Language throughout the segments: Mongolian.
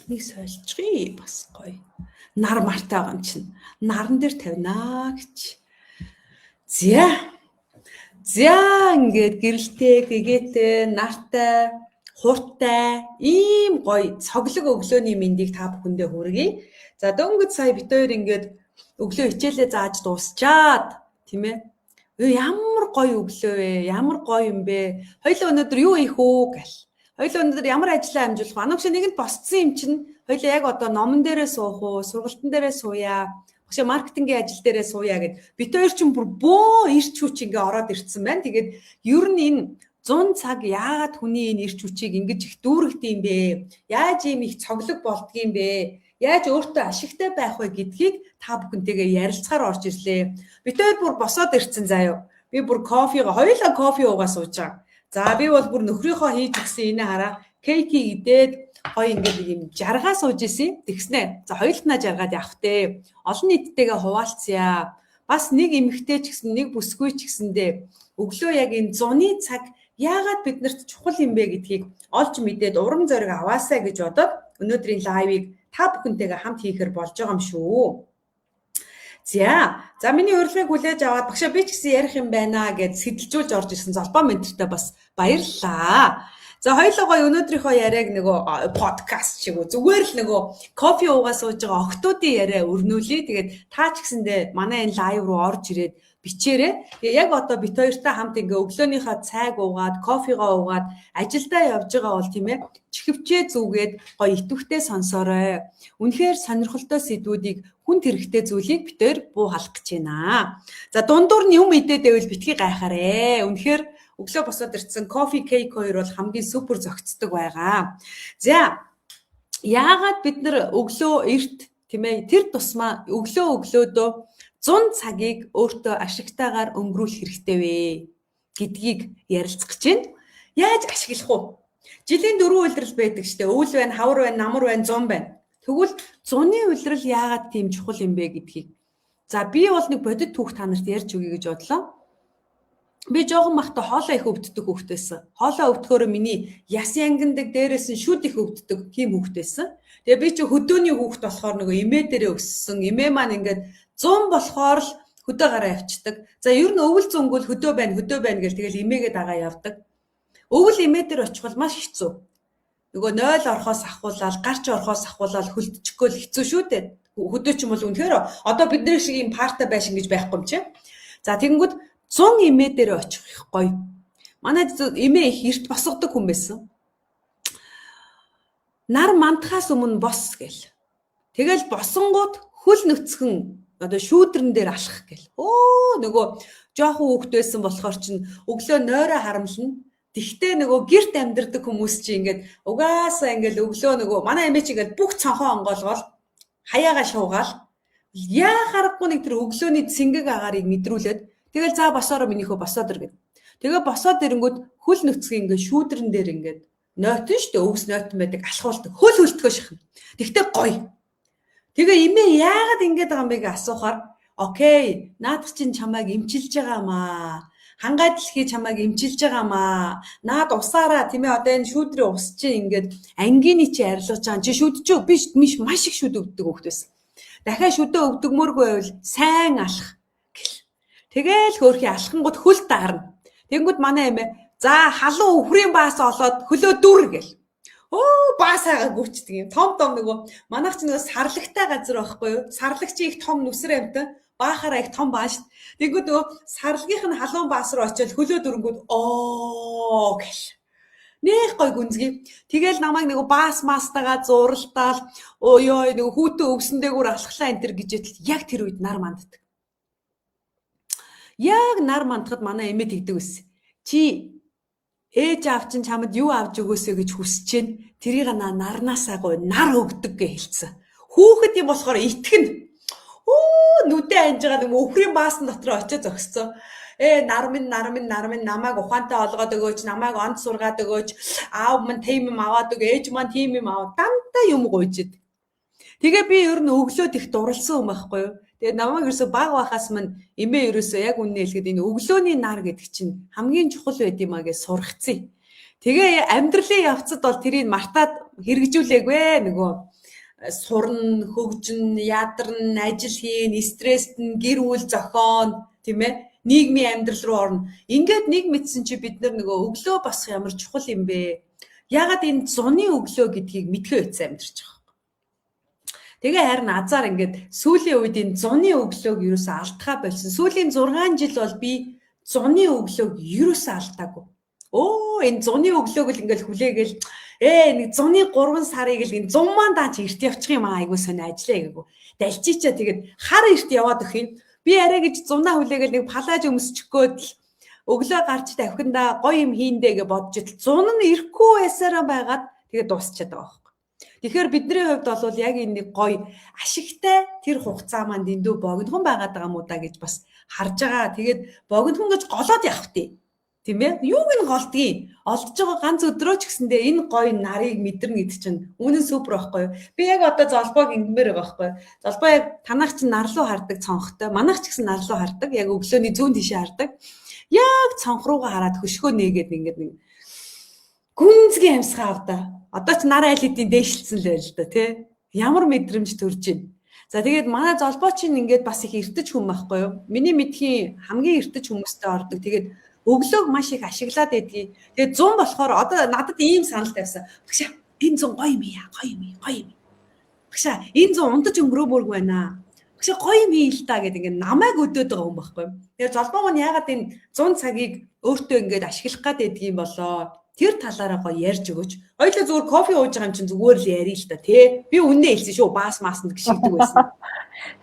Нэг сольчихъя, бас гоё. Нар мартай байгаа юм чинь. Наран дээр тавина гэж. За. За, ингээд гэрэлтэй, гэгээтэй, нартай, хуртай ийм гоё цоглог өглөөний мэндийг та бүхэндээ хүргэе. За, дөнгөж сая бид хоёр ингээд өглөө хичээлээ зааж дуусчаад, тийм ээ. Ямар гоё өглөө вэ? Ямар гоё юм бэ? Хоёлаа өнөөдөр юу хийх үү гэл. Хоёлаа өнөөдөр ямар ажлаа амжуулах вэ? Анук шиг нэгэнд босцсон юм чинь хоёлаа яг одоо номон дээрээ суух уу, сургалтын дээрээ сууя. Багшаа маркетингийн ажил дээрээ сууя гэд бид хоёр чинь бүр бөө эрч хүч ингээ ороод ирсэн байна. Тэгээд ер нь энэ 100 цаг яагаад хүний энэ эрч хүчийг ингэж их дүүргдэг юм бэ? Яаж ийм их цоглог болдгийм бэ? Яаж өөртөө ашигтай байх вэ гэдгийг та бүхэнтэйгээ ярилцахаар орж ирлээ. Бид хоёр бүр босоод ирсэн заяо. Би бүр кофегаа, хоёулаа кофе уугаа сууж байгаа. За, би бол бүр нөхрийнхөө хийж өгсөн, энэ хараа, cake ийг идээд гоё ингээд нэг юм жаргаа сууж исэн. Тэгснэ. За, хоёултнаа жаргаад явах те. Олон нийттэйгээ хуваалцъя. Бас нэг эмэгтэй ч гэсэн, нэг бүсгүй ч гэсэндээ өглөө яг энэ зуны цаг яагаад биднэрт чухал юм бэ гэдгийг олж мэдээд урам зориг аваасай гэж бодоод өнөөдрийн live ыг та бүхэнтэйгээ хамт хийхээр болж байгаа юм шүү. За, за, миний урилгыг хүлээж аваад багшаа би ч гэсэн ярих юм байна гэд сэтэлжүүлж орж ирсэн золбоо ментортой бас баярлалаа. За, хоёулаа гоё өнөөдрийнхөө яриаг нөгөө подкаст шиг үү, зүгээр л нөгөө кофе уугаа сууж байгаа охтуудын яриа өрнүүлье. Тэгээд та ч гэсэндээ манай энэ live руу орж ирээд бичээрэй. Тэгээ яг одоо бид хоёртой хамт ингээ өглөөнийхөө цайг уугаад, кофегоо уугаад ажилдаа явж байгаа бол, тийм ээ, чихвчээ зүгээд гоё идэвхтэй сонсоорой. Үнэхээр сонирхолтой сэдвүүдийг, хүнд хэрэгтэй зүйлийг бид хоёр буу халах гэж байна. За, дундуур нь юм идээд байвал битгий гайхаарэ. Үнэхээр өглөө босоод ирсэн кофе, cake хоёр бол хамгийн супер зохицдог байгаа. За, яагаад бид нар өглөө эрт, тийм ээ, тэр тусмаа өглөө өглөөдөө 100 цагийг өөртөө ашигтайгаар өнгөрүүлэх хэрэгтэй вэ гэдгийг ярилцах гэж байна. Яаж ашиглах вэ? Жилийн дөрвөн улирал байдаг штэ. Өвөл байна, хавар байна, намар байна, зун байна. Тэгвэл зуны улирал яагаад тийм чухал юм бэ гэдгийг. За, би бол нэг бодит түүх та нарт ярьж өгье гэж бодлоо. Би жоохон байхдаа хоолой их өвддөг хүүхэд байсан. Хоолой өвдөхөөрөө миний яс янгиндаг, дээрээс нь шүд их өвддөг тийм хүүхэд байсан. Тэгээ би чи хөдөөний хүүхэд болохоор нөгөө эмээ дээрээ өссөн. Эмээ маань ингээд 100 болохоор л хөдөө гараа явцдаг. За, ер нь өвөл зөнгөл хөдөө байна, хөдөө байна гэл тэгэл эмээгээ дагаа явдаг. Өвөл эмээ дээр очихвол маш хэцүү. Нөгөө 0 орохоос ахуулаад, гарч орохоос ахуулаад хөлдчихгөө л хэцүү шүү дээ. Хөдөө ч юм бол үнэхээр одоо бидний шиг ийм парта байшин гэж байхгүй юм чи. За, тэгэнгүүт 100 эмээ дээр очих их гоё. Манай эмээ их эрт босгодог хүн байсан. Нар мандахаас өмнө бос гэл. Тэгэл босонгууд хөл нүцгэн одоо шүүдрэн дээр алхах гэл. Өө, нөгөө жоохон хүүхэд байсан болохоор чинь өглөө нойроо харамлна. Тэгтээ нөгөө гэрт амьдардаг хүмүүс чи ингээд угаасаа ингээд өглөө нөгөө манай эмээ чи ингээд бүх цонхоо онгоолгоол, хаяага шуугаал, яа харахгүй нэг тэр өглөөний цэнгэг агаарыг мэдрүүлээд тэгэл за босоороо, минийхөө босоод ир гэд. Тэгээ босоод ирэнгүүт хөл нүцгэн ингээд шүүдрэн дээр ингээд нойтон штэ, өвс нойтон байдаг, алхуулдаг. Хөл хөлтгөө шахна. Тэгтээ гоё. Тэгээ эмээ яагаад ингэж байгаа юм бэ гэж асуухаар okay, наадах чинь чамайг эмчилж байгаа маа. Хангай дэлхий чамайг эмчилж байгаа маа. Наад усаараа, тийм ээ, одоо энэ шүүдрийн ус чинь ингээд ангины чи арилгаж байгаа. Чи шүдэж би маш их шүд өвддөг хүүхэд байсан. Дахиад шүдөө өвдөгмөргүй байвал сайн алах гэл. Тэгээл хөөрхий алхангууд хөл даарна. Тэнгүүд манай эмээ за халуун үхрийн баас олоод хөлөө дүр гэл. Өө, баасаагаа гүчдэг юм. Том том нөгөө манайх ч нөгөө сарлагтай газар байхгүй юу? Сарлаг чи их том нүсэр амтан баахаараа их том бааш. Тэнгүүд нөгөө сарлагийнх нь халуун баас руу очиод хөлөө дүрэнгүүд оо гэл. Нэх гой гүнзгий. Тэгэл намайг нөгөө баас мастагаа зуралдаал, өө ёо, нөгөө хүүтэн өвсөн дээгүүр алхлаа энэ төр гэж идэл яг тэр үед нар манддаг. Яг нар мандахад манай эмээ тэгдэг байсан. Чи ээж аав чинь чамд юу авч өгөөсэй гэж хүсэж чинь тэрийг на нарнаасаа гой, нар өгдөг гэж хэлсэн. Хүүхэд юм болохоор итгэнэ. Өө, нүдэ анж байгаа нэг өхрийн баасан дотор очиж зогсцоо. Ээ, нар минь, нар минь, нар минь, намайг ухаантай олгоод өгөөч, намайг онд сургаад өгөөч, аав минь тийм юм аваад өг, ээж маань тийм юм аваад дандаа юм гуйжид. Тэгээ би ер нь өглөөд их дурлсан юм байхгүй юу? Тэгээ намайг ерөөсө баг байхаас минь эмээ ерөөсөө яг үннээ хэлэхэд энэ өглөөний нар гэдэг чинь хамгийн чухал байд юм а гэж сургацсан. Тэгээ амьдралын явцад бол тэрийг мартаад Хэрэгжүүлээгүй нөгөө сурна, хөгжин, ядарна, ажил хийн, стресстэн, гэр бүл зохион, тийм ээ? Нийгмийн амьдрал руу орно. Ингээд нэг мэдсэн чи бид нар нөгөө өглөө босох ямар чухал юм бэ? Яагаад энэ зуны өглөө гэдгийг мэдхээ байцсан амьдарч байгаа юм. Тэгээ харин азар ингээд сүүлийн үед энэ зуны өглөөг ерөөсөө алдхаа болсон. Сүүлийн 6 жил бол би зуны өглөөг ерөөсөө алдаагүй. Өө, энэ зуны өглөөг л ингээл хүлээгээл нэг зуны 3 сарыг л энэ зун маань даач эрт явчих юм аа, айгуу сонио ажиллаа гээгүү. Далчичаа тэгээд хар эрт яваад өгөх юм. Би арай гэж зунаа хүлээгээл нэг палаж өмсчих гээд л өглөө гарч давхиндаа гоё юм хийндэ гэж бодож идэл зун нь ирэхгүй байсараа байгаад тэгээд дуусчаад байгаа байхгүй. Тэгэхээр бидний хувьд бол яг энэ нэг гоё ашигтай тэр хугацаа маань дэндүү богинохон байгаад байгаа мó да гэж бас харж байгаа. Тэгээд богинохон гэж голоод явах тий. Тийм ээ? Юуг нь голдгийг? Олдож байгаа ганц өдрөө ч гэсэндээ энэ гоё нарыг мэдэрнэ гэдэг чинь үнэн супер байхгүй юу? Би яг одоо золбоог ингэмээр байгаа байхгүй юу? Золбоо яг танах чинь нар руу хардаг цонхтой. Манайх ч гэсэн нар руу хардаг. Яг өглөөний зүүн тишээ хардаг. Яг цонх руугаа хараад хөшгөө нээгээд ингээд нэг гүнзгий амьсгаа авдаа. Одоо ч нар айл хэдийн дээшилсэн л байл л да, тий? Ямар мэдрэмж төрж байна. За, тэгээд манай золбоо чинь ингээд бас их эртэж хүн байхгүй юу? Миний мэдхийн хамгийн эртэж хүмүүстэй ордог. Тэгээд өглөөг маш их ашиглаад байдгийг. Тэгээд зун болохоор одоо надад ийм санал тавьсан. Багшаа, энэ зун гоё юм яа, гоё юм, гоё юм. Багшаа, энэ зун унтаж өнгөрөөмөргүй байна. Багшаа, гоё юм хий л та гэдэг ингээд намайг өдөөд байгаа юм байхгүй юу? Тэгээд золбоо маань яагаад энэ 100 цагийг өөртөө ингээд ашиглах гад байдгийг болоо. Тэр талаараа гоё ярьж өгөөч. Хоёлаа зүгээр кофе ууж байгаа юм чинь зүгээр л ярий л та, тий. Би үннээ хэлсэн шүү. Баас маасанд гიშгдэг байсан.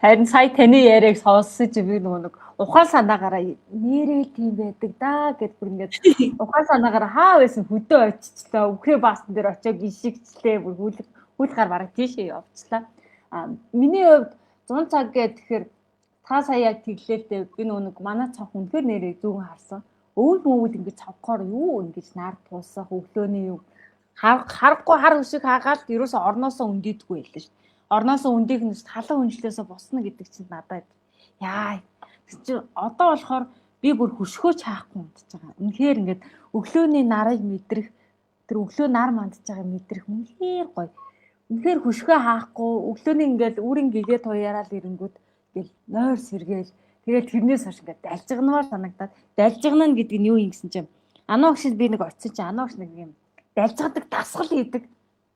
Харин сая таны яриаг сонссон чи би нөгөө нэг ухаан санаагаараа нэрээ тийм байдаг да гэд бүр ингээд ухаан санаагаараа хаа байсан хөдөө очичлаа. Үхрээ баасан дээр очиод гიშгчлээ. Бүр хүл хүл гар бараг тийшээ явчлаа. А миний хувьд 100 цаг гэх тэгэхээр та сая яг тэглээлтэй би нөгөө нэг манай цонх үнэхээр нэрээ зүүн харсан. Өвөл мөвөл ингэж цавхаар юу ингэж нар тусах өглөөний юу харахгүй хар хөшиг хаагаал ерөөсө орноосоо өндийдэггүй байлаа шүү. Орноосоо өндийх нь халуун хүншлээсээ босно гэдэг чинь надад яа. Тэг чи одоо болохоор би бүр хөшгөөч хаахгүй унтж байгаа. Үнэхээр ингээд өглөөний нарыг мэдрэх, тэр өглөө нар мандж байгааг мэдрэх үнэхээр гоё. Үнэхээр хөшгөө хаахгүй өглөөний ингээд үүрийн гэгээ туяараа л ирэнгүүт ингээл нойр сэргээл. Тэгэл тэрнээс хойш ингээд далжигнамаар санагдаад, далжигнана гэдэг нь юу юм гэсэн чинь ануу гшид би нэг очисон чинь ануу гш нэг юм далжгадаг дасгал хийдэг.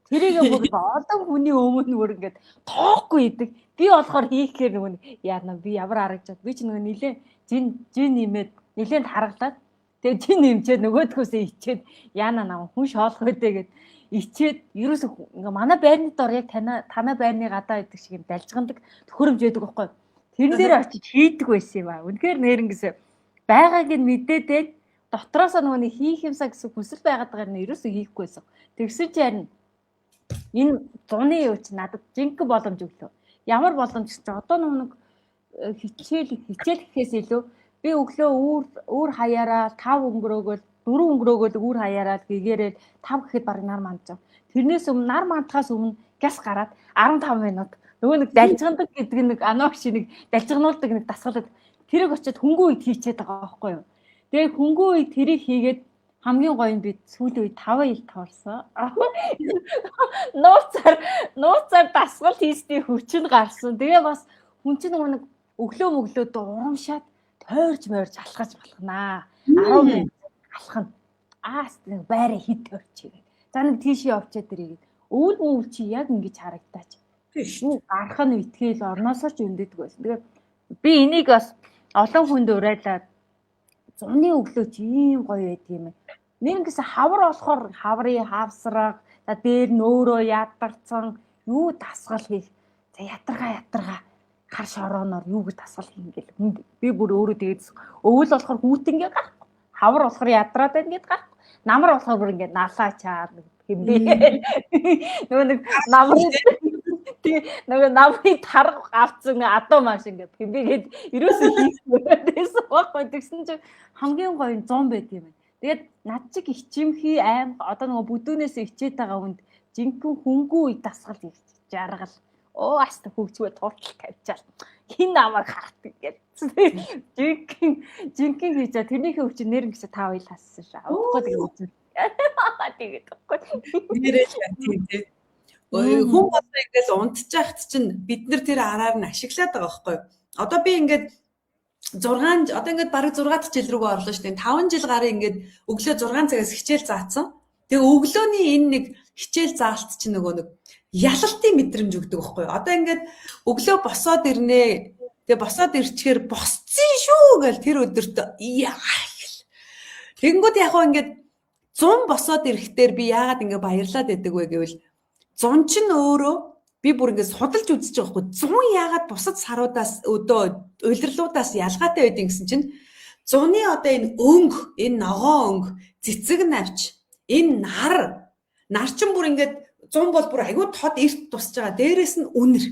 Тэрийг бүр олон хүний өмнө бүр ингээд тоохгүй хийдэг. Би болохоор хийхээр нөгөө яана би ямар харагдаад би ч нөгөө нилээ жин жин нэмээд нилээнд харгалаад тэгээ жин нэмчээд нөгөөдхөөсөө ичээд яана нам хүн шоолох өдөө гэд ичээд ерөөсө ингээ манай байрны дор яг танаа байрны гадаа байдаг шиг юм далжгандаг төхөөрөмж байдаг байхгүй. Тэрэн дээр очиж хийдэг байсан юм аа. Үнэхээр нэрнгэсээ байгааг нь мэдээд байна. Дотроосоо нөгөө нэг хийх юмсаа гэсэн хүсэл байгаад байгаа нь ерөөсөө хийхгүй байсан. Тэгсэн чи харин энэ зуны юу чи надад жинхэнэ боломж өглөө. Ямар боломж чи одоо нөгөө нэг хичээл хичээл гэхээс илүү би өглөө үүр үүр хаяараа 5 өнгөрөөгөл 4 өнгөрөөгөл үүр хаяараа гэгээрэл 5 гэхэд баг нар мандж байгаа. Тэрнээс өмнө нар мандахаас өмнө гяс гараад 15 минут нөгөө нэг далжгандаг гэдэг нэг аноо шиг нэг далжгануулдаг нэг дасгал тэрийг очиод хөнгөн үед хийчээд байгаа байхгүй юу. Тэгээ хөнгөн үед тэрийг хийгээд хамгийн гоё нь би сүүлийн үед 5 ил тоолсон. Нууцаар дасгал хийсний хүч нь гарсан. Тэгээ бас хүн чинь нөгөө нэг өглөө мөглөөд урамшаад тойрж мойрж алхаж болохнаа. 10 минут алхана. Аа, нэг байраа хит тойрч игээд. За, нэг тийшээ явчаад ирээд. Өвөл мөвөл чи яг ингэж харагдаач. Тийш. Гарах нь итгэл орноосоо ч өндөдөг байсан. Тэгээд би энийг бас олон хүнд уриалаад зуны өглөө чи ийм гоё байдаг юм. Нэр ингэсэн хавар болохоор хаврын хавсраг, за дээр нь өөрөө ядарсан юу дасгал хийх. За, ядаргаа ядаргаа хар шорооноор юу гэж дасгал хийн гэл хүнд би бүр өөрөө тэгээд өвөл болохоор хүүтэнгээ гарахгүй. Хавар болохоор ядраад байна гэд гарахгүй. Намар болохоор бүр ингээд налаа чаар нэг хэмбээ. Нөгөө нэг намрын тий нөгөө намрын тарга авцсан адуу маш ингээд хэмбээгээд ерөөсөө хийсэн байхгүй. Тэгсэн чинь хамгийн гоё нь 100 байд юм байна. Тэгээд над чиг ичимхий аим одоо нөгөө бүдүүнээс ичээд байгаа хүнд жинхэнэ хөнгүү үе дасгал хийж жаргал. Оо, аста хөгжвөө туутал тавьчаал. Хин намайг хартдаг гэж. Жинхэнэ жинхэнэ хийж тэрнийхээ өвчин нэр ингэсэн та хоёул хассан шээ. Удахгүй тэгээд үзэн. Тэгээд байхгүй. Нэрээ л тийм тий. Хүн болоо ингээл унтчихахт чинь бид нар тэр араар нь ашиглаад байгаа байхгүй юу? Одоо би ингээд 6 одоо ингээд бараг 6 дахь жил рүүгээ орлоо шүү дээ. 5 жил гарan ингээд өглөө 6 цагаас хичээл заасан. Тэгээ өглөөний энэ нэг хичээл заалт чинь нөгөө нэг ялалтын мэдрэмж өгдөг байхгүй юу? Одоо ингээд өглөө босоод ирнэ. Тэгээ босоод ирчихээр босцсон шүү гэл тэр өдөрт яа. Тэгэнгүүт яг хоо ингээд 100 босоод ирэхдээ би яагаад ингээд баярлаад байдаг вэ гэвэл зун чинь өөрөө би бүр ингээд судалж үзэж байгаа байхгүй 100 яагаад бусад саруудаас өдөө улирлуудаас ялгаатай байдیں гэсэн чинь зуны одоо энэ өнгө, энэ ногоон өнгө, цэцэг навч, энэ нар нар чинь бүр ингээд 100 бол бүр айгүй тод эрт тусч байгаа. Дээрээс нь үнэр.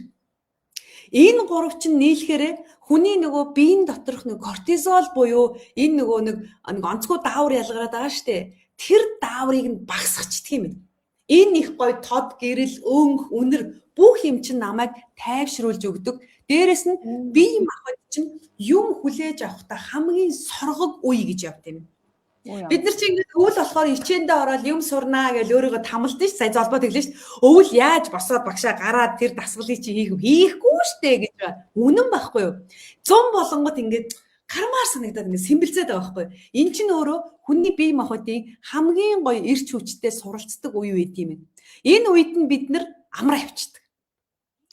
Энэ гурав чинь нийлэхээр хүний нөгөө биеийн доторх нэг кортизол буюу энэ нөгөө нэг нэг онцгой даавар ялгараад байгаа штэ. Тэр дааврыг нь багасгачихдаг юм байна. Энэ их гоё тод, гэрэл, өнгө, үнэр бүх юм чинь намайг тайвшруулж өгдөг. Дээрээс нь бие махбод чинь юм хүлээж авахдаа хамгийн соргог үе гэж явд юм. Бид нар чинь ингээд өвөл болохоор ичээндээ ороод юм сурнаа гэж өөрийгөө тамалдсан ш. Сая золбоо тэглэн ш. Өвөл яаж босоод багшаа гараад тэр дасгалыг чи хийх хийхгүй штэ гэж байна. Үнэн байхгүй юу? 100 болонгот ингээд гармаар санагдаад ингээд сэмбэлзээд байгаа байхгүй юу? Энэ чинь өөрөө хүний бие махбодын хамгийн гоё эрч хүчтэй суралцдаг үе байд юм. Энэ үед нь бид нар амар авчдаг.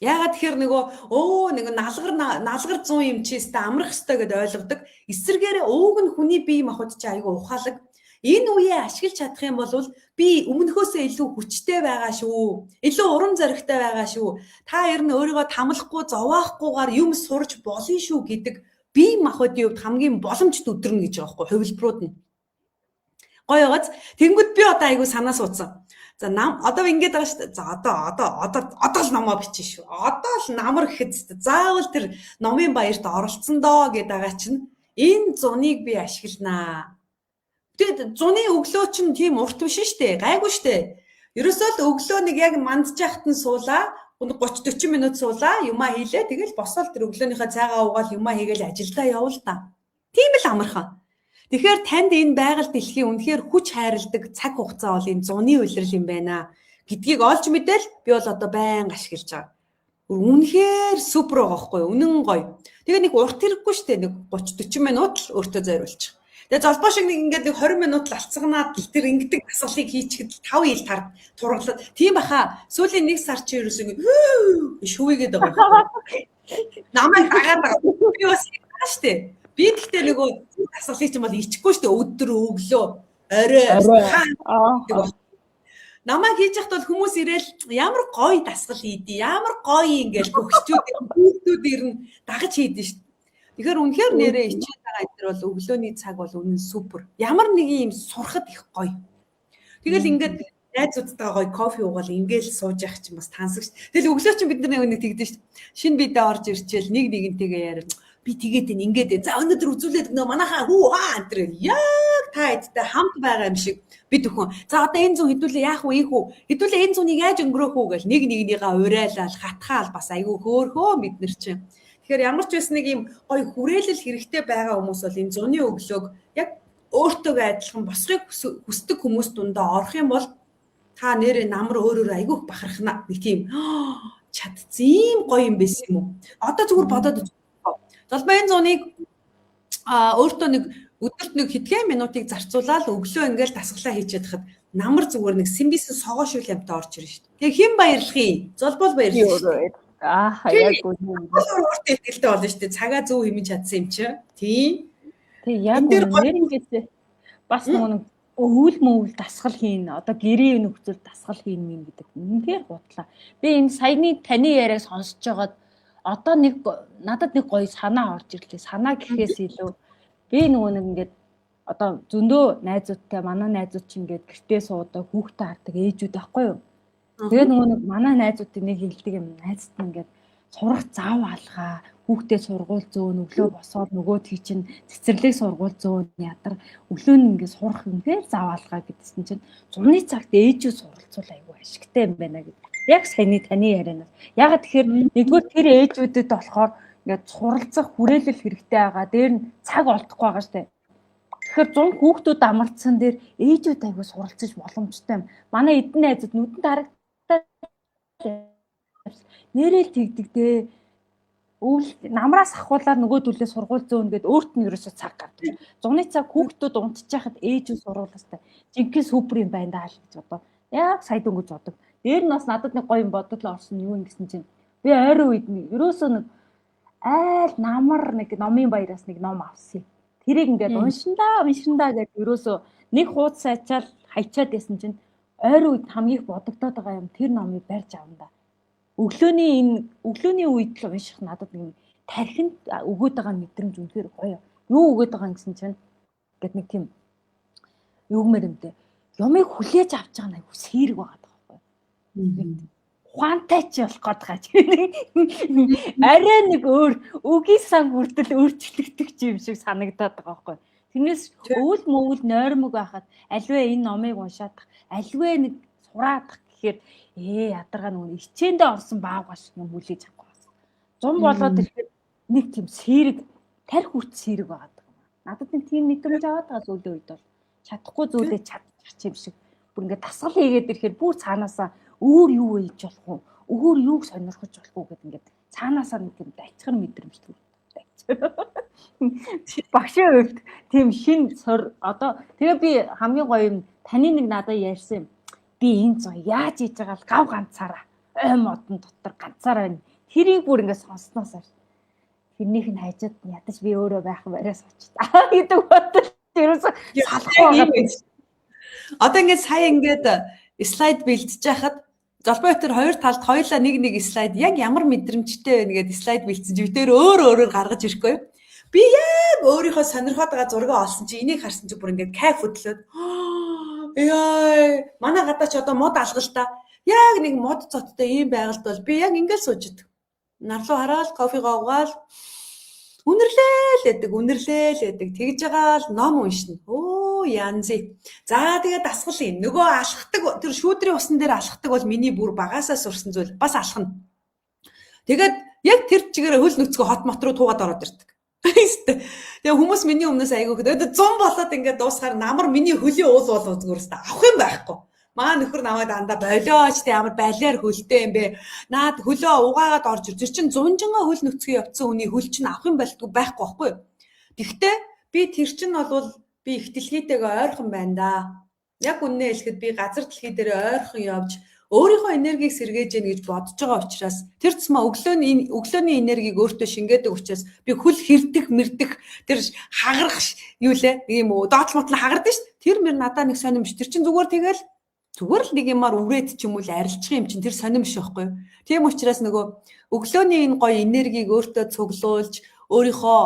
Яагаад тэгэхээр нөгөө өө нэг налгар налгар 100 юм чи өстө амрах өстой гэдээ ойлгодог. Эсвэргээрээ ууг нь хүний бие махбод чи айгүй ухаалаг. Энэ үеэ ашиглаж чадах юм бол би өмнөхөөсөө илүү хүчтэй байгаа шүү. Илүү урам зоригтой байгаа шүү. Та ер нь өөрийгөө тамлахгүй, зовоохгүйгээр юм сурч болно шүү гэдэг бие махбодын хувьд хамгийн боломжтой өдөр нь гэж байгаа байхгүй хувилбарууд нь. Гоё байгааз. Тэнгүүд би одоо айгүй санаа суудсан. За нам одоо ингэж байгаа шүү дээ. За одоо одоо одоо одоо л номоо бичнэ шүү. Одоо л намар гэхэд заавал тэр номын баярт оролцсон доо гэдэг байгаа чинь энэ зуныг би ашигланаа. Тэгээд зуны өглөө чинь тийм урт биш шүү дээ. Гайгүй шүү дээ. Ерөөсөө л өглөө нэг яг мандж яхад нь суулаа 30 40 минут суулаа юмаа хийлээ. Тэгэл босоод тэр өглөөнийхөө цайгаа уугаал юмаа хийгээл ажилдаа явуул та. Тийм л амархан. Тэгэхээр танд энэ байгаль дэлхийн үнэхээр хүч хайрладаг цаг хугацаа бол энэ зуны улирал юм байна гэдгийг олж мэдээл би бол одоо байнга ашиглаж байгаа. Үнэхээр супер байгаа байхгүй юу? Үнэн гоё. Тэгээ нэг урт хэрэггүй шүү дээ. Нэг 30 40 минут л өөртөө зориулчих. Тэгээ золбоо шиг нэг ингээд нэг 20 минут л алцганаад л тэр ингэдэг дасгалыг хийчихэд 5 ил тар тургалаад тийм баха. Сүүлийн нэг сар чи ерөөсөө ингээд шүвийгээд байгаа юм. Намайг дагаад байгаа. Би бас байгаа шүү дээ. Би тэгтээ нөгөө дасгалыг чинь бол ичихгүй шүү дээ. Өдөр өглөө орой гэдэг. Намайг хийж яхад бол хүмүүс ирээл ямар гоё дасгал хийдий, ямар гоё ингээл хөгчүүд хүүхдүүд ирнэ дагаж хийдэн шүү дээ. Тэгэхээр үнэхээр нэрээ ичээд байгаа энэ төр бол өглөөний цаг бол үнэн супер. Ямар нэгэн юм сурахад их гоё. Тэгэл ингээд найзуудтайгаа гоё кофе уугаал ингээл сууж явах чинь бас тансаг шүү. Тэгэл өглөө чинь бид нар нэг тэгдэж шүү. Шинэ бидээ орж ирчээл нэг нэгнтэйгээ яриа би тэгээд энэ ингээд за өнөөдөр үзүүлээд өгнө манайхаа хүү хаа энэ төр яг та хэдтэй хамт байгаа юм шиг би төхөн за одоо энэ зүүн хэдүүлээ яах вэ ийх үү хэдүүлээ энэ зүүнийг яаж өнгөрөөх үү гэл нэг нэгнийгаа урайлал хатгаал бас айгүй хөөхөө бид нар чинь. Тэгэхээр ямар ч байсан нэг юм гоё хүрээлэл хэрэгтэй байгаа хүмүүс бол энэ зуны өглөөг яг өөртөөгөө адилхан босхийг хүсдэг хүмүүс дундаа орох юм бол та нэрээ намар өөр өөр айгүйх бахархна нэг тийм чадсан юм гоё юм байсан юм уу? Одоо зүгээр бодоод Золбоо энэ зуныг өөртөө нэг өдөрт нэг хэдхэн минутыг зарцуулаад өглөө ингээл дасгалаа хийчихэд хад намар зүгээр нэг симбисэн согоо шиг амтаа орж ирнэ шүү дээ. Тэгээ хэн баярлах юм? Золбол баярлах шүү дээ. Аа яг үнэн. Өөртөө ихтэй болно шүү дээ. Цагаа зөв хэмжиж чадсан юм чи. Тийм. Тэг яг үнэн ингээд бас нөгөө нэг өвөл мөвөл дасгал хийн. Одоо гэрийн нөхцөл дасгал хийн мэн гэдэг үнэхээр гутлаа. Би энэ саяны таны яриаг сонсож байгаад одоо нэг надад нэг гоё санаа орж ирлээ. Санаа гэхээс илүү би нөгөө нэг ингээд одоо зөндөө найзуудтай манай найзууд чинь ингээд гэртээ суудаг хүүхдээ хардаг ээжүүд байхгүй юу? Тэгээ нөгөө нэг манай найзуудын нэг хэлдэг юм найзд нь ингээд сурах зав алгаа хүүхдээ сургууль зөөн өглөө босоод нөгөөдхий чинь цэцэрлэг сургууль зөөн ядар өглөө нь ингээд сурах үнэхээр зав алгаа гэдсэн чинь зуны цагт ээжүүд суралцуул айгүй ашигтай юм байна гэдэг. Яг саяны таны ярианаас. Ягаад тэгэхээр нэгдүгээр тэр ээжүүдэд болохоор ингээд суралцах хүрээлэл хэрэгтэй байгаа. Дээр нь цаг олдохгүй байгаа штэ. Тэгэхээр 100 хүүхдүүд амарцсан дээр ээжүүд айгүй суралцаж боломжтой юм. Манай эдэн найзууд нүдэнд харагдаад нэрэл тэгдэг дээ. Өвөл намраас ахуулаад нөгөөдөлөө сургууль зөөн гэд өөрт нь ерөөсөө цаг гардаг. Зуны цаг хүүхдүүд унтчихад ээжүүд сургуулаастай. Жинхэнэ супер юм байна даа л гэж бодоо. Яг сая дөнгөж бодог. Дээр нь бас надад нэг гоё юм бодол орсон юу юм гэсэн чинь би ойрын үед нэг ерөөсөө нэг айл намар нэг номын баяраас нэг ном авсан юм. Тэрийг ингээд уншиндаа уншиндаа гэж ерөөсөө нэг хуудас ачаал хайчаад байсан чинь ойрын үед хамгийн их бодогдоод байгаа юм тэр номыг барьж авна да. Өглөөний энэ өглөөний үед л унших надад нэг тархинд өгөөд байгаа мэдрэмж үнэхээр гоё. Юу өгөөд байгаа юм гэсэн чинь гэт нэг тийм юугмэр юм дээ. Юмыг хүлээж авч байгаа нь айгу сэрэг байгаа байхгүй. Ухаантай ч болох гээд байгаа ч. Арай нэг өөр өгийн сан хүртэл өөрчлөгдөх юм шиг санагдаад байгаа байхгүй. Тэрнээс өвөл мөвөл нойрмог байхад альвэ энэ номыг уншаадах, альвэ нэг сураадах гэхээр ядаргаа нөгөө хичээндээ орсон баавгай шиг юм хүлээж авахгүй байна. Зун болоод ирэхэд нэг тийм сэрэг тарих хүрт сэрэг байгаа юм. Надад нэг тийм мэдрэмж аваад байгаа сүүлийн үед бол чадахгүй зүйлээ чадчих юм шиг. Бүр ингээд дасгал хийгээд ирэхээр бүр цаанаасаа өөр юу хийж болох вэ? Өөр юуг сонирхож болох уу гэд ингээд цаанаасаа нэг тийм дайчгар мэдрэмж төрдөг. Багшийн хувьд тийм шин сур одоо тэгээ би хамгийн гоё юм таны нэг надад ярьсан юм. Би энэ зун яаж хийж байгаа л гав ганцаараа ой модон дотор ганцаараа байна. Тэрийг бүр ингээд сонсноос хойш тэрнийх нь хайжаад ядаж би өөрөө байх бариас очтой гэдэг бодол ерөөсөө салахгүй байгаа. Одоо ингээд сая ингээд слайд бэлдэж байхад Золбой тэр хоёр талд хоёулаа нэг нэг слайд яг ямар мэдрэмжтэй байна гэдээ слайд бэлдсэн чи би тэр өөр өөрөөр гаргаж ирэхгүй юу? Би яг өөрийнхөө сонирхоод байгаа зургийг олсон чи энийг харсан чи бүр ингээд кайф хөдлөөд яа манай гадаа ч одоо мод алга л та. Яг нэг мод цоттой ийм байгальд бол би яг ингээд сууж идэг. Нарлуу хараад кофегоо угаал үнэрлээ л гэдэг, үнэрлээ л гэдэг. Тэгж байгаа л ном уншина. Өө янзи. За тэгээд дасгал юм. Нөгөө алхдаг тэр шүүдрийн усан дээр алхдаг бол миний бүр багасаа сурсан зүйл бас алхана. Тэгээд яг тэр чигээр хөл нүцгөө хот мот руу туугаад ороод ирдэг. Тэгээ хүмүүс миний өмнөөс айгүйх. Тэгээд 100 болоод ингээд дуусахаар намар миний хөлийн уул бол зүгээрээс авах юм байхгүй. Маа нөхөр намайг дандаа болиоч тэ ямар балиар хөлтэй юм бэ. Наад хөлөө угаагаад орж ир. Тэр чин зунжингаа хөл нүцгэн явцсан хүний хөл чин авах юм болтгүй байхгүй байхгүй юу. Тэгтээ би тэр чин болвол би их дэлхийтэйгээ ойрхон байна да. Яг үннээ хэлэхэд би газар дэлхий дээр ойрхон явж өөрийнхөө энергийг сэргээж гэнэ гэж бодож байгаа учраас тэр тусмаа өглөөний өглөөний энергийг өөртөө шингээдэг учраас би хөл хэрдэх мэрдэх тэр хагарах юу лээ ийм үү доотлол мотлол хагардаг шүү дээ. Тэр мэр надаа нэг сонирм биш. Тэр чин зүгээр тэгэл зүгээр л нэг юмар үрээд ч юм уу л арилчих юм чин тэр сонирм биш байхгүй юу. Тийм учраас нөгөө өглөөний энэ гоё энергийг өөртөө цуглуулж өөрийнхөө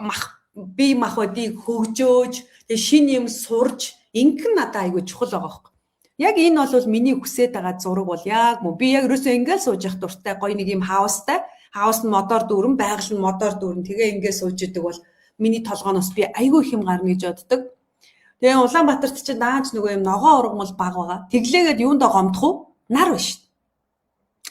мах бие махбодыг хөгжөөж тэгээ шин юм сурж ингэх нь надад айгүй чухал байгаа байхгүй. Яг энэ бол миний хүсээд байгаа зураг бол яг мөн би яг ерөөсөө ингээл сууж явах дуртай гоё нэг юм хаустай хаус нь модоор дүүрэн байгаль нь модоор дүүрэн тэгээ ингээ сууж идэг бол миний толгооноос би айгүй их юм гарна гэж боддог. Тэгээ Улаанбаатарт чинь даанч нөгөө юм ногоон ургамал баг байгаа. Тэглээгээд юундаа гомдох уу? Нар биш.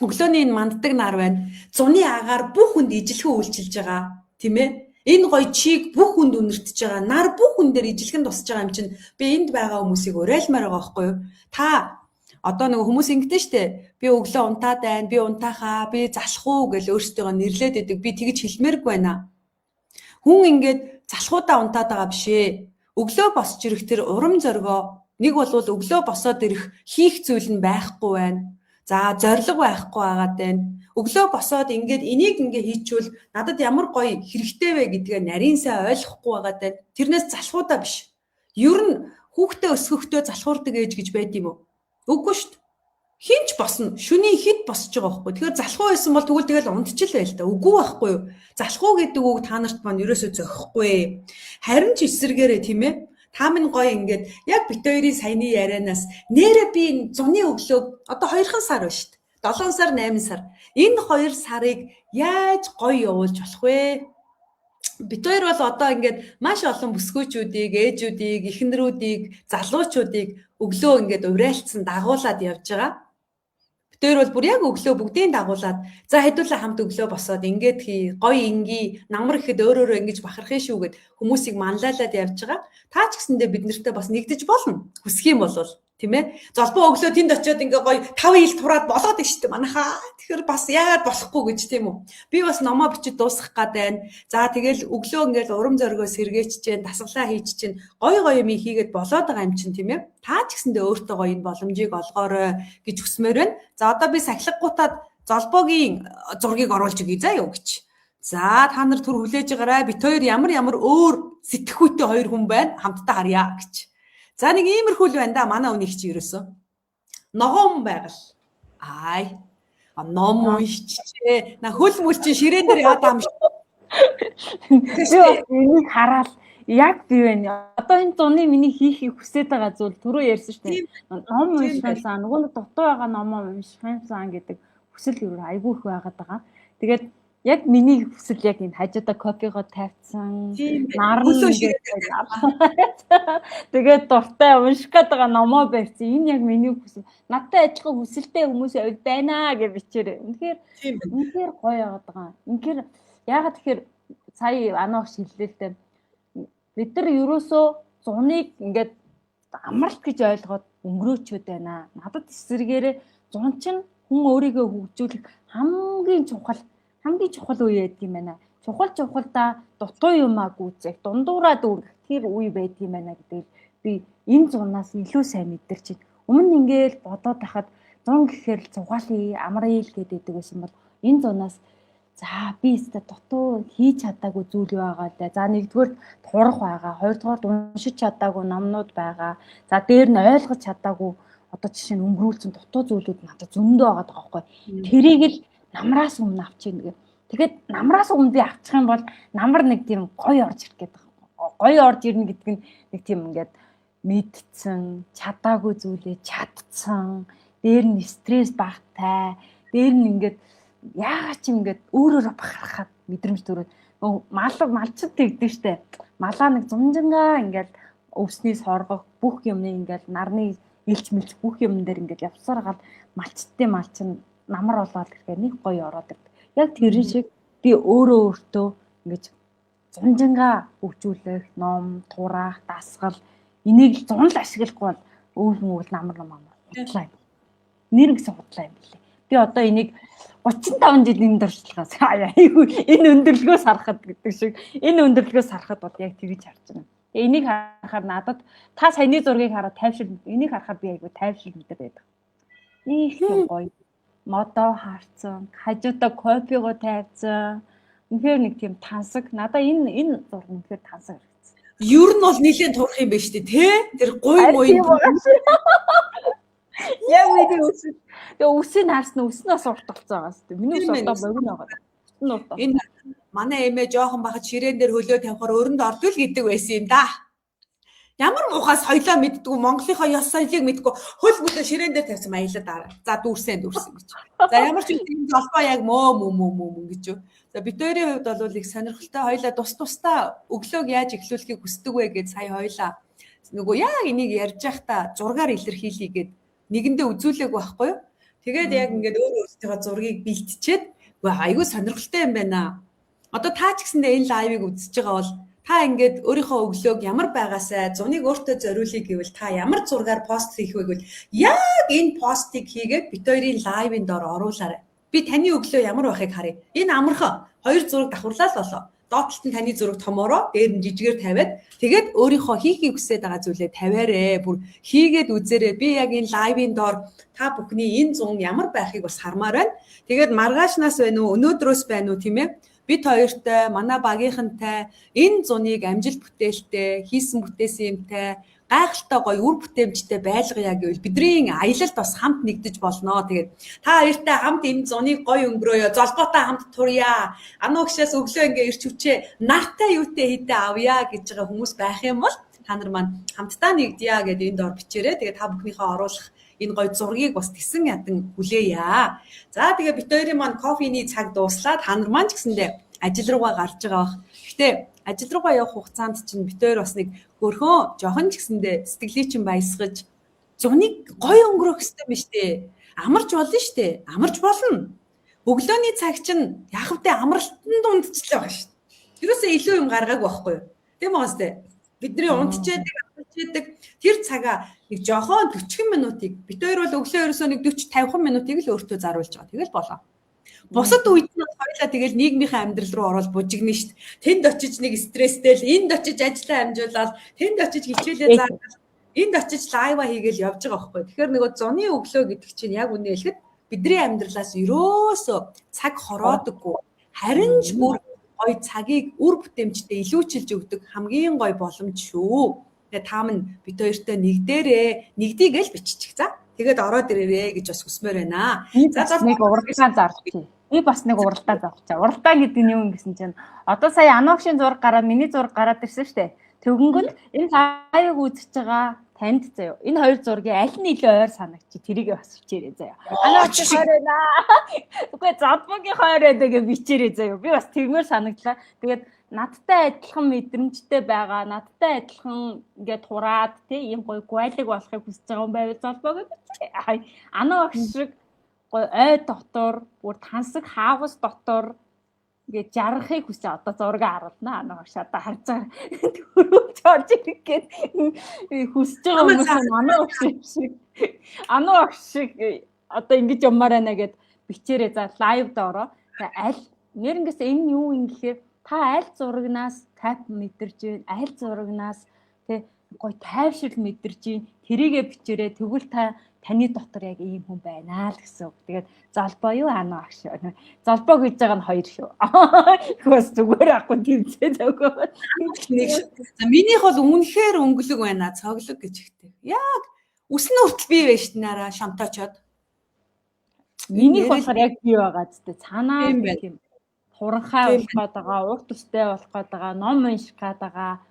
Өглөөний энэ манддаг нар байна. Зуны агаар бүх хүнд ижилхэн үйлчилж байгаа. Тийм ээ? Энэ гоё чиг бүх хүнд үнэртэж байгаа. Нар бүх хүн дээр ижилхэн тусаж байгаа юм чинь би энд байгаа хүмүүсийг уриалмаар байгаа байхгүй юу? Та одоо нөгөө хүмүүс ингэдэж штэ. Би өглөө унтаад байна. Би унтаахаа, би залах уу гэж өөрсдийгөө нэрлээд идэг. Би тэгж хэлмээргүй байна. Хүн ингээд залхуудаа унтаад байгаа биш ээ. Өглөө босч ирэх тэр урам зоригоо нэг болвол өглөө босоод ирэх хийх зүйл нь байхгүй байна. За зориг байхгүй байгаад байна. Өглөө босоод ингээд энийг ингээ хийчвэл надад ямар гоё хэрэгтэй вэ гэдгээ нарийн сайн ойлгохгүй байгаад байна. Тэрнээс залхуудаа биш. Ер нь хүүхдээ өсгөхдөө залхуурдаг ээж гэж байд юм уу? Үгүй шүү дээ. Хинч босно. Шөнийн хэд босож байгаа байхгүй. Тэгэхээр залхуу байсан бол тэгвэл тэгэл унтчихл байл та. Үгүй байхгүй юу? Залхуу гэдэг үг та нарт маань ерөөсөө зохихгүй. Харин ч эсэргээрээ тийм ээ. Та минь гоё ингээд яг бит хоёрын саяны ярианаас нэрэ би энэ зуны өглөөг одоо 2хан сар байна шүү дээ. 7 сар 8 сар. Энэ 2 сарыг яаж гоё явуулж болох вэ? Бит хоёр бол одоо ингээд маш олон бүсгүүчүүдийг, ээжүүдийг, эхнэрүүдийг, залуучуудыг өглөө ингээд уриалцсан дагуулад явж байгаа. Бит Бид хоёр бол бүр яг өглөө бүгдийг дагуулад, за, хэдүүлээ хамт өглөө босоод ингээд хий, гоё инги, намар ихэд өөр өөрөө ингэж бахархын шүү гэд хүмүүсийг манлайлаад явж байгаа. Та ч гэсэндээ бид нартай бас нэгдэж болно. Хүсэх юм бол, тийм ээ. Золбоо өглөө тэнд очиод ингээ гоё 5 ил тураад болоод байна шүү дээ манайхаа. Тэгэхээр бас яагаад болохгүй гэж, тийм үү? Би бас номоо бичиж дуусгах гад байна. За, тэгэл өглөө ингээл урам зоригоо сэргээч чинь, дасгалаа хийж чинь, гоё гоё юм хийгээд болоод байгаа юм чинь, тийм ээ. Та ч гэсэндээ өөртөө гоё энэ боломжийг олгоорой гэж хүсмээр байна. За, одоо би сахилгагуутаад Золбоогийн зургийг оруулж өгье заа юу гэж. За, та нар түр хүлээж байгаарай. Бид хоёр ямар ямар өөр сэтгэхүйтэй хоёр хүн байна. Хамтдаа харъя гэж. За, нэг иймэрхүү л байна да, манай үнийг чи ерөөсөө. Ногоон байгаль. Ай. Ном уншчихээ. На хөл мүл чи ширээн дээр яваад байгаа юм шиг. Би энийг хараад яг би байна. Одоо энэ зуны миний хийхийг хүсэж байгаа зүйл түрүү ярьсан шүү дээ. Ном уншихсан, нөгөө нэг дутуу байгаа номоо уншихсан гэдэг хүсэл юу айгүй их байгаад байгаа. Тэгээд яг миний хүсэл яг энэ хажуудаа кофего тавьсан. Наран. Тэгээд дуртай унших гээд байгаа номоо барьсан. Энэ яг миний хүсэл. Надтай адилхан хүсэлтэй хүмүүс явд байна гэж бичээрэй. Үнэхээр үнэхээр гоё яваад байгаа. Үнэхээр, яагаад тэгэхээр сая анаа хэллээ л дээ. Бид нар ерөөсөө зуныг ингээд амралт гэж ойлгоод өнгөрөөчөөд байна. Надад эсрэгээрээ зун чинь хүн өөрийгөө хөгжүүлэх хамгийн чухал үе байдаг юм байна. Чухал чухалдаа дутуу юмаа гүйцэх, дундуураа дүүргэх тэр үе байдаг юм байна гэдгийг би энэ зунаас илүү сайн мэдэрч байна. Өмнө нь ингээл бодоод байхад зун гэхээр л цугаалъя, амрая л гэдэг байсан бол энэ зунаас за, би өстө дутуу хийж чадаагүй зүйл байгаа л да. За, нэгдүгээр турах байгаа, хоёрдугаар уншиж чадаагүй номнууд байгаа. За, дээр нь ойлгож чадаагүй, одоо жишээ нь өнгөрүүлсэн дутуу зүйлүүд надад зөндөө байгаа байхгүй. Тэрийг л намраас өмнө авчих гэх. Тэгээд намраас өмнө би авчих юм бол намар нэг тийм гоё орж ирэх гэдэг. Гоё орж ирнэ гэдэг нь нэг тийм ингээд мэдцэн, чадаагүй зүйлээ чадцсан, дээр нь стресс багтай, дээр нь ингээд яагаад ч юм ингээд өөрөөрөө бахархаад мэдрэмж төрөөд мал малчд тэгдэг штэ. Малаа нэг зунжингаа ингээд өвсний соргох бүх юмны ингээд нарны илч мэлч бүх юм дээр ингээд явсаар гал малчтын малчин намар болоод ирэхээр нэг гоё ороод ирдэг. Яг тэрэн шиг би өөрөө өөртөө ингэж зунжингаа хөгжүүлэх, ном, тураах, дасгал энийг л зун л ашиглахгүй бол өөр мөгөл намар нам амар худлаа юм. Нэр гэсэн худлаа юм билээ. Би одоо энийг 35 жил энэ дуршлагаас айгүй энэ өндөрлөгөөс харахад гэдэг шиг, энэ өндөрлөгөөс харахад бол яг тэгж харж байна. Тэгээ энийг харахаар надад та саяны зургийг хараад тайвшир, энийг харахаар би айгүй тайвшир мэдэр байдаг. Их юм гоё модоо харцсан, хажуудаа кофего тавьсан. Үнэхээр нэг тийм тансаг. Надаа энэ зураг үнэхээр тансаг харагдсан. Ер нь бол нэлээд турах юм байна шүү дээ, тэ? Тэр гуй муй. Яг миний үс. Тэгээ үсийг харсан, үс нь бас урт болцсон байгаа шүү дээ. Миний үс одоо богино байгаа. Үс нь урт. Энэ манай эмээ жоохон бахад ширээн дээр хөлөө тавихаар өрөнд ордвол гэдэг байсан юм да. Ямар муухай соёлоо мэддэггүй, Монголынхоо ёс соёлыг мэдгүй, хөл мөлөө ширээн дээр тавьсан маялаа дараа. За, дүүрсэн дүүрсэн гэж. За, ямар ч юм золбоо яг мөө мөө мөө мөө мөн гэж юу. За, бид хоёрын хувьд бол их сонирхолтой, хоёлаа тус тусдаа өглөөг яаж эхлүүлэхийг хүсдэг вэ гэж сая хоёлаа нөгөө яг энийг ярьж байхдаа зургаар илэрхийлье гэд нэгэндээ үзүүлээгүй байхгүй юу? Тэгээд яг ингээд өөр өөрсдийнхөө зургийг бэлтчихэд айгүй сонирхолтой юм байна. Одоо та ч гэсэндээ энэ live ыг үзэж байгаа бол та ингээд өөрийнхөө өглөөг ямар байгаасай, зуныг өөртөө зориулъя гэвэл та ямар зургаар пост хийх вэ гэвэл яг энэ постыг хийгээд бид хоёрын live ын дор оруулаарай. Би таны өглөө ямар байхыг харъя. Энэ амархан хоёр зураг давхарлаа л болоо. Доод талд нь таны зураг томоороо, дээр нь жижигээр тавиад, тэгээд өөрийнхөө хийхийг хүсэж байгаа зүйлээ тавиарэ. Бүр хийгээд үзээрэй. Би яг энэ live ын дор та бүхний энэ зун ямар байхыг бас хармаар байна. Тэгээд маргаашнаас байна уу, өнөөдрөөс байна уу, тийм ээ, бид хоёртой, манай багийнхантай энэ зуныг амжилт бүтээлтэй, хийсэн бүтээсэн юмтай, гайхалтай гоё үр бүтээмжтэй байлгая гэвэл бидний аялалд бас хамт нэгдэж болно. Тэгээд та хоёртай хамт энэ зуныг гоё өнгөрөөё. Золбоотой хамт турья. Анугшаас өглөө ингээ ирч хүчээ нартай юутай хідээ авъя гэж байгаа хүмүүс байх юм бол та нар маань хамтдаа нэгдъя гэдээ энэ дор бичээрэй. Тэгээд та бүхнийхээ оруулах энэ гоё зургийг бас тесэн ядан хүлээе. За, тэгээ бид хоёрын маань кофений цаг дууслаа. Та нар маань ч гэсэндээ ажил руугаа гарч байгаа бах. Гэтэ ажил руугаа явах хугацаанд чинь бид хоёр бас нэг хөөрхөн жоохон ч гэсэндээ сэтгэлийг чинь баясгаж зуныг гоё өнгөрөөх хэрэгтэй юм шүү дээ. Амарч болно штэ. Амарч болно. Өглөөний цаг чинь яах вэ, амралтанд дундчлаа байгаа шүү дээ. Ерөөсөө илүү юм гаргаагүй байхгүй юу? Тийм байгаа сте. Бидний унтчээдэг, амарчээдэг тэр цагаа нэг жохон 40 минутыг, бид хоёр бол өглөө ерөөсөө нэг 40 50 минутыг л өөртөө заруулж байгаа. Тэгэл болоо. Бусад үед нь хоёлаа тэгэл нийгмийнхээ амьдрал руу ороод бужигна шүү дээ. Тэнд очиж нэг стресстэй л, энд очиж ажиллаа амжуулаад, тэнд очиж хичээлээ заагаад, энд очиж live аа хийгээл явж байгаа байхгүй. Тэгэхээр нөгөө зуны өглөө гэдэг чинь яг үнэ хэлэхэд бидний амьдралаас ерөөсөө цаг хороодоггүй. Харин ч бүр гоё цагийг үр бүтээмжтэй илүүчилж өгдөг хамгийн гоё боломж шүү. Тэгээ та минь бид хоёртой нэг дээрээ нэгдийг л биччих. За. Тэгээд ороод ирээрээ гэж бас хүсмээр байна. За, нэг уралдаан зарлчих. Би бас нэг уралдаан зарлчаа. Уралдаан гэдэг нь юу юм гэсэн чинь одоо сая Аногшийн зураг гараад, миний зураг гараад ирсэн шүү дээ. Тэгэнгүүт энэ live ыг үзэж байгаа танд заяа. Энэ хоёр зургийн аль нь илүү ойр санагч, тэрийг бас бичээрэй заяа. Аногшийн хойр байна. Үгүй, Зодмогийн хойр байна гэж бичээрэй заяа. Би бас тэгмээр санагдлаа. Тэгээд надтай адилхан мэдрэмжтэй байгаа, надтай адилхан ингээд хураад тий ийм гоё гуайлаг болохыг хүсэж байгаа юм байвал золбоо гэж бичээрэй. Анаа багш шиг гоё ой дотор, бүр тансаг хаавас дотор ингээд жаргахыг хүсээ, одоо зураг харуулна. Анаа багш одоо харж байгаа, төрүүлж орж ирэх гээд хүсэж байгаа хүмүүс нь анаа багш шиг одоо ингэж явмаар байна гэд бичээрэй. За, live д ороо. Тэгээ аль нэрнгээс энэ юу юм гэхээр та аль зурагнаас кайф мэдэрч байна, аль зурагнаас тэ гоё тайвшрал мэдэрч байна, тэрийгэ бичээрэй. Тэгвэл та таны дотор яг ийм хүн байна л гэсэн үг. Тэгээд золбоо юу, анаа агш. Золбоо гэж байгаа нь хоёр шүү. Бас зүгээр ахгүй тэмцээ зөөгөө. Нэг шүү. За, минийх бол үнэхээр өнгөлөг байна. Цоглог гэж ихтэй. Яг үсэн хүртэл бий байж нараа шамтаачаад. Минийх болохоор яг бий байгаа зү. Цаанаа тийм хуранхай болох гээд байгаа, урт төстэй болох гээд байгаа, ном унших гээд байгаа.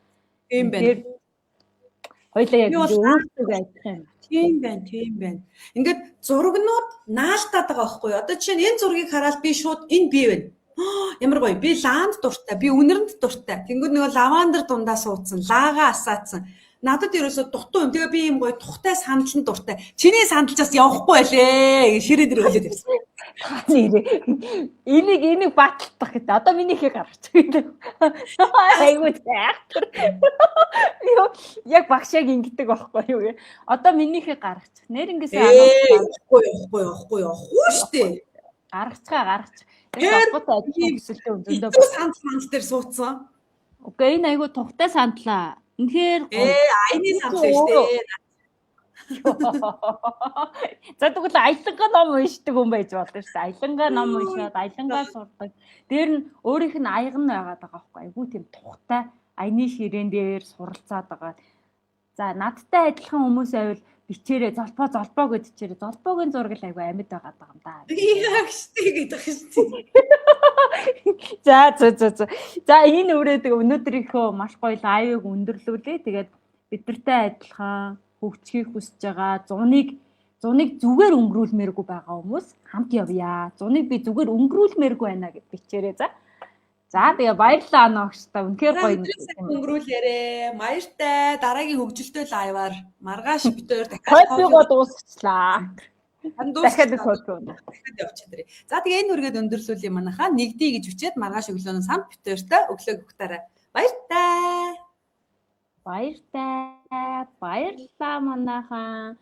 Тийм байна. Хоёлаа яг өөртөө адилхан юм. Тийм байна, тийм байна. Ингээд зурагнууд наалтаад байгаа байхгүй юу? Одоо жишээ нь энэ зургийг хараад би шууд энэ бий байна. Ямар гоё. Би лаанд дуртай, би үнэрэнд дуртай. Тэнгүүд нөгөө лавандер дундаа суудсан, лаага асаацсан. Надад ерөөсө дутуу юм. Тэгээ би ийм гоё тухтай сандлан дуртай. Чиний сандалчаас явахгүй байлээ. Ширээ дээр үлээд явсан. Нэрээ. Энийг баталдах гэдэг. Одоо минийхийг гаргачих гэдэг. Айгуу зайхтар. Юу яг багш яг ингэдэг байхгүй юу? Одоо минийхийг гаргачих. Нэрнгээсээ явахгүй, явахгүй, явахгүй, явахгүй штэ. Гаргачихаа, гаргачих. Яг холбоотой адилхан хүсэлтэй өндөндөө сандал мандал дээр суудсан. Үгүй, энэ айгуу тухтай сандлаа. Үнэхээр гоё. Аяны сандал шүү дээ. За, тэгвэл аялангаа ном уншдаг хүн байж болно шүү дээ. Аялангаа ном уншаад, аялангаа сурдаг. Дээр нь өөрийнх нь аяг нь байгаад байгаа байхгүй. Айгуу тийм тухтай аяны ширээн дээр суралцаад байгаа. За, надтай адилхан хүмүүс байвал бичээрэй, золбоо, золбоо гэж бичээрэй. Золбоогийн зураг л айгуу амьд байгаа юм да. Яг штэ гэдэг штэ. За за за за. За, энэ үрээд өнөөдрийнхөө маш гоё live ыг өндөрлүүлээ. Тэгээд бидэртэй адилхан хөгжихийг хүсэж байгаа, зуныг зүгээр өнгөрүүлмээргүй байгаа хүмүүс хамт явъя. Зуныг би зүгээр өнгөрүүлмээргүй байна гэд бичээрэй за. За, тэгээ баярлалаа, Аногштай. Үнэхээр гоё нэг өнгөрүүлээрээ. Баяртай. Дараагийн хөгжилтэй live аар маргааш бид хоёр дахиад кофего дуусчлаа. Дахиад кофе. Дахиад явчихъя. За, тэгээ энэ үргээд өндөрлүүлье манайхаа. Нэгдий гэж бичээд маргааш өглөөнөөс хамт бид хоёртой өглөөг өгтарай. Баяртай. Баяртай. Баярлалаа, манайхаа.